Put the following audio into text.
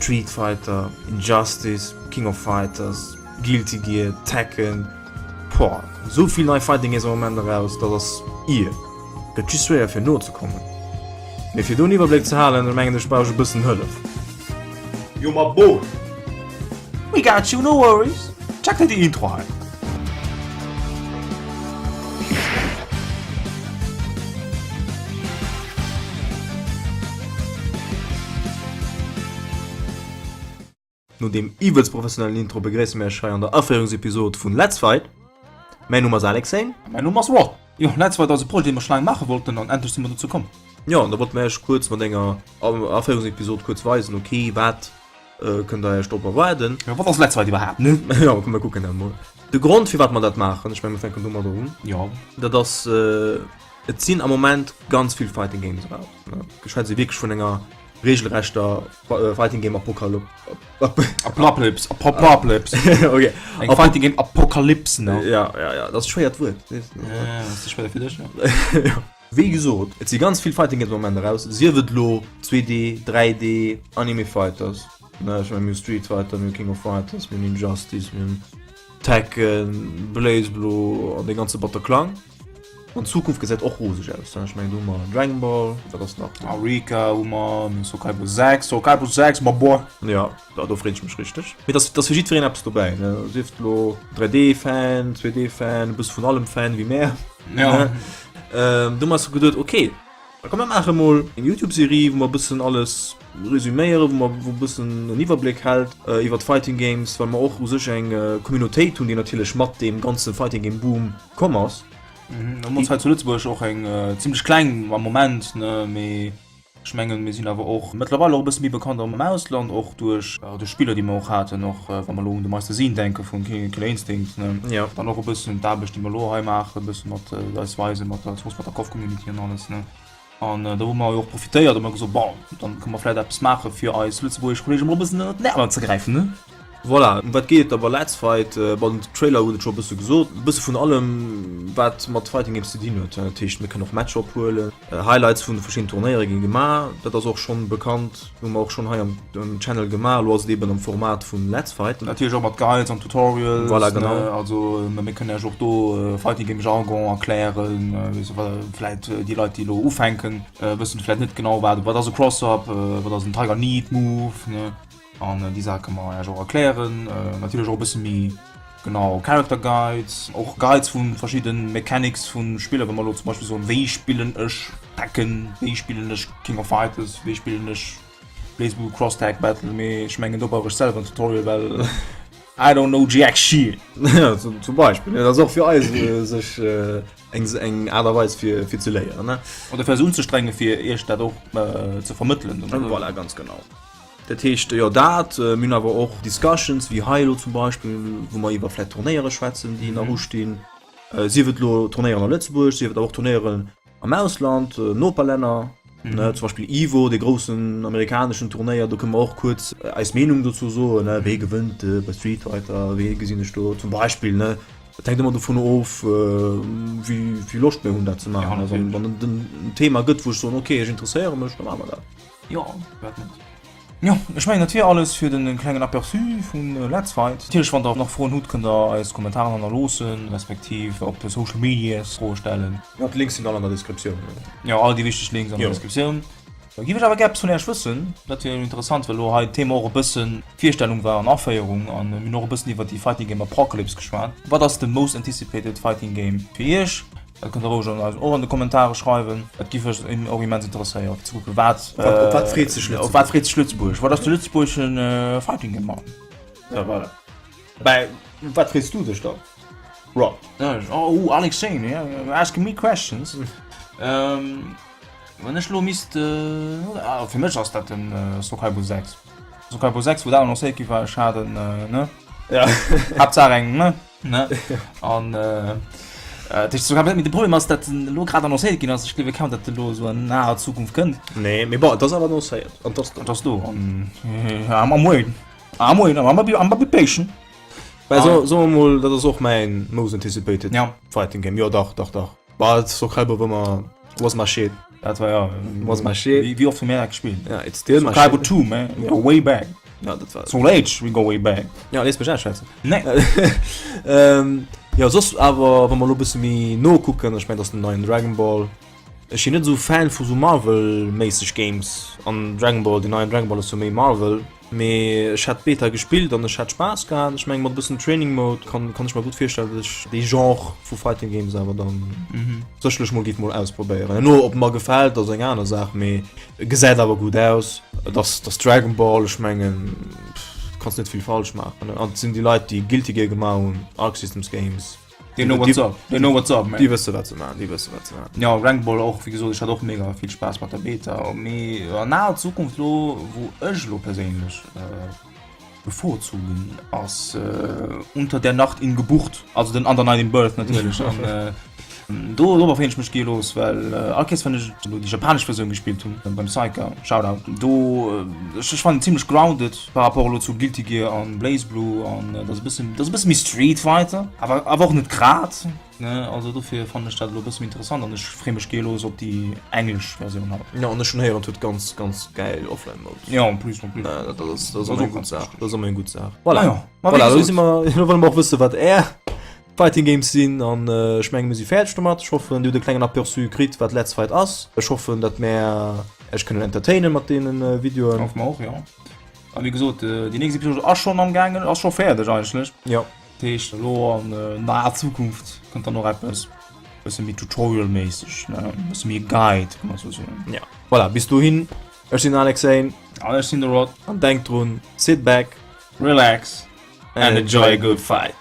Street Fighter, Injustice, King of Fighters, Guilty Gear, Tekken, Pouah, esou vill nei Fighting Games am Moment eraus, dat ass ir. Gëtt just schwéier fir nozekommen. Mee fir do en Iwwerbléck ze halen, da mengen ech brauch ech e bëssen Hëllef. Jo ma bon! We got you, no worries! Check dir déi Intro hei! No deem iwwelst professionellen Intro begréisse mir iech hei an der Aféierungsepisod vun Let's Fight. Mäin Numm ass Alexane. A mäin Numm ass Rod. Jo, Let's Fight ass e Projet, dee mer scho laang maache wollten an endlech si mer dozou komm. Jo, an da wollte mir iech kuerz mat enger Aféierungsepisod kuerz weisen, ok, wat kënnt der iech drop erwaarden. Jo, wat ass Let's Fight iwwerhaapt, ne? Jo, komm mir kucken dat mol. De Grond firwat mer dat maachen, ech menge mir fänken domadder un. Jo. Dat ass, et sinn am Moment ganz vill Fighting Games eraus, ne? Ech schwätze wierklech vun enger regelrechter Fighting Game Apokalypse. Apocalypse, Apocalypse. Okay. Eng Fighting Game Apokalypse, ne? Ja, ja, ja, dat ass schwéiert Wuert. Ja, dat ass schwéier fir dech, ja. Ja. Wéi gesot, et si ganz vill Fighting Games am Moment eraus, sief et elo 2D, 3D, Anime Fighters, ne, ech mengen mir hu Street Fighter, mir hu King of Fighters, mir hunn Injustice, mir hunn Tekken, BlazBlue an dee ganze Bataclan. An d'Zukunft gesäit och roseg aus, ech mengen do hu mer Dragon Ball, wat ass nach do? Arika hu mer, mir hu Soul Calibur 6, Soul Calibur 6, my boy! Jo, da do freet ech mech richteg. Mee dass dass fir jiddwereen eppes dobäi, ne, sief et elo 3D-Fan, 2D-Fan, e bësse vun allem Fan wéi mär, Jo. ne. Do hu mer eis geduet, ok, Da komm mer maache mol eng Youtube Serie wou mer bëssen alles resuméieren, wou mer wou bëssen en Iwwerbléck hält iwwert Fighting Games, well mer och u sech eng Communautéit hunn déi natierlech mat deem ganze Fighting Game Boom komm ass. Mir hunn ons hei zu Lëtzebuerg och eng zimlech kleng am Moment, ne, mee ech mengen mir sinn awer och mëttlerweil och e bësse méi bekannt am Ausland, och duerch duerch Spiller déi mer och haten, och wa mer elo un de Meister Sin denke vun Killer Instinct, ne. Dann och e bëssen d'Aarbecht déi mer elo hei maachen, e bësse mat eis weisen, mat der mat der Koff Community an alles, ne. An do hu mer jo och profitéiert a mer gesot, bon, dann kënne mer vläicht eppes maache fir eis lëtzebuergesch Kolleege mol e bëssen ënnert den Äermel ze gräifen, ne. Voilà, ëm wat geet et da bei Let's Fight? Bon, den Trailer huet et scho e bësse gesot, e bësse vun allem wat mat Fighting Games ze dinn huet. Dat heescht, mir kënnen och Matcher ophuelen, Highlights vun de verschiddenen Turnéiere gi gemaach, dat ass och schonn bekannt. Hu mer och schonn hei am Channel gemaach. Elo ass et eben am Format vun Let's Fight. Natierlech och mat Guides an Tutorials. Voilà, genau. Also mir kënnen Iech och do Fighting Game Jargon erklären. Vläit déi Leit, déi elo ufänken, wëssen vläit net genau, wat wat ass e Cross-Up, wat ass en Tiger Knee Move, ne? An déi Saache kënne mer Iech och erklären. Natierlech och e bësse méi genau Character Guides, och Guides vu verschidde Mechanics vu Spiller, wa mer elo zum Beispill soen, wéi spillen ech Tekken, wéi spillen ech King of Fighters, wéi spillen ech BlazBlue Cross Tag Battle, mee ech mengen do brauch ech selwer en Tutorial, well I don't know jack shit. Ja, zum, zum Beispill. Dat ass och fir eis sech eng, eng Aart a Weis fir, fir ze léieren, ne? Oder fir eis unzestrenge fir iech dat och ze vermëttelen. Voilà, ganz genau. Dat heescht, jo dat, mir hunn awer och Discussions, wéi hei elo zum Beispill, wou mer iwwer vläicht Turnéiere schwätzen, déi nach ustinn, sief et elo Turnéieren a Lëtzebuerg, sief et awer och Turnéieren am Ausland, Noperlänner, ne, zum Beispill Evo, dee groussen amerikaneschen Turnéier, do kënne mer och kuerz eis Meenung dozou soen, ne, wee gewënnt bei Street Fighter, wee gesinn ech do zum Beispill, ne. Et hänkt ëmmer dovun of, wéi vill Loscht mir hunn dat ze maachen. Also wann et en Thema gëtt, wou ech soen, okay, ech interesséiere mech, da maache mer dat. Jo, wat net. Jo, ech mengen dat wier alles fir den klengen Aperçu vun Let's Fight. Natierlech wann der nach Froen hutt kënnt der eis Kommentaren hannerloossen, respektiv op de Social Medias Froe stellen. Jo, d'Links sinn all an der Descriptioun. Jo, all déi wichteg Links an der Descriptioun. Da giff ech awer gär eppes vun Äech wëssen, dat wier interessant, well elo hei d'Thema och e bëssen Virstellung war an Aféierung an mir hunn och e bëssen iwwert déi Fighting Game Apocalypse geschwat. Wat ass de most anticipated Fighting Game fir Iech? Dat kënnt der roueg an eis och an de Kommentare schreiwen. Dat giff ech och immens interesséieren fir ze kucken, wat Op wat freet sech op wat freet sech Lëtzebuerg? Wat ass de lëtzebuergeschen Fighting Game Markt? Ja, voilà. Bäi op wat frees du dech dann, Rob? Oh, Alex Shane, yeah, you're asking me questions. Wann ech lo misst, fir mech ass dat den Soul Calibur 6. Soul Calibur 6, wou dat annoncéiert gi war, ech hat en, ne? Ja. Haaptsaach eng, ne? Ne? An dat heescht, sogar de Problem ass, dat en elo grad annoncéiert ginn ass. Ech gleewe kaum, datt e lo esou an naher Zukunft kënnt. Nee, mee bon, et ass awer annoncéiert. An et ass do. Et ass do. An I'm, I'm waiting. I'm waiting. I'm, I'm, I'm, I'm be patient. Well, so, soe mer mol, dat ass och mäin most anticipated ja. Fighting Game. Jo, dach, dach, dach. Bah, Soul Calibur war mer, was my shit. Dat war ja. Was my shit. Wéi, wéi oft hu mir dat gespillt? Ja, it's still my shit. Soul Calibur 2, man. We go way back. Ja, dat war. Soul Age, we go way back. Ja, léiss mech ausschwätzen. Nee. ähm, ja, soss awer, wa mer lo bësse méi no kucken, ech mengen, dat ass den neien Dragon Ball. Ech sinn net esou Fan vu sou Marvel-méisseg Games an Dragon Ball, den neien Dragon Ball ass jo méi Marvel. Mee ech hat d'Beta gespillt an ech hat Spaass gehat. Ech mengen, mat e bëssen Training Mode kann, kann ech mer gutt virstellen, datt ech dee Genre vu Fighting Games awer dann sécherlech mol géif mol ausprobéieren. Herno, ob mer gefält, ass eng aner Saach, mee gesäit awer gutt aus. Et ass, et ass Dragon Ball, ech mengen, kanns net vill falsch maachen. An et sinn déi Leit, déi Guilty Gear gemaach hunn, Arc Systems Games. They know what's up, they know what's up, man. Déi wësse wat se maachen, déi wësse wat se maachen. Jo, Dragon Ball och, wéi gesot, ech hat och mega vill Spaass mat der Beta, mee an naher Zukunft lo, wou ech lo perséinlech bevorzugen, ass Unter der Nacht in Gebucht, also den Under Night in Birth natierlech an do dorobber freeën ech mech geelos, well all Kéiers wann ech elo déi japanesch Versioun gespillt hunn beim Saika, Shoutout, do ech ech fannen zimlech grounded par rapport elo zu Guilty Gear an BlazBlue an dat ass e bëssen dat ass e bësse méi Street Fighter awer awer och net grad. Ne, also dofir fannen ech dat elo e bësse méi interessant an ech freeë mech geelos op déi englesch Versioun haut. Jo, an ech hunn héieren, et huet ganz, ganz gäil Offline Mode. Jo, en plus, en plus. Ne, dat ass, dat ass ëmmer eng gutt Saach. Dat ass ëmmer eng gutt Saach. Voilà. Ah jo, ma wéi gesot. Voilà, elo si mer, elo wëlle mer och wësse wat är Fighting Games sinn an ech menge mir si fäerdeg domat. Ech hoffen, dir hutt e klengen Aperçu kritt, wat Let's Fight ass. Ech hoffen, datt mär iech kënnen entertainen mat deene Videoen. Hoffe mer och, jo. A wéi gesot, déi nächst Episode ass schonn am gaangen, ass scho fäerdeg eigentlech. Jo. Dat heescht elo an naher Zukunft kënnt dann och eppes bësse méi Tutorial-méisseg, ne, bësse méi e Guide, kann man sou soen. Ja. Voilà, bis dohin, ech sinn den Alexein. An ech sinn de Rod. An denkt drun, sit back, relax and enjoy a good fight.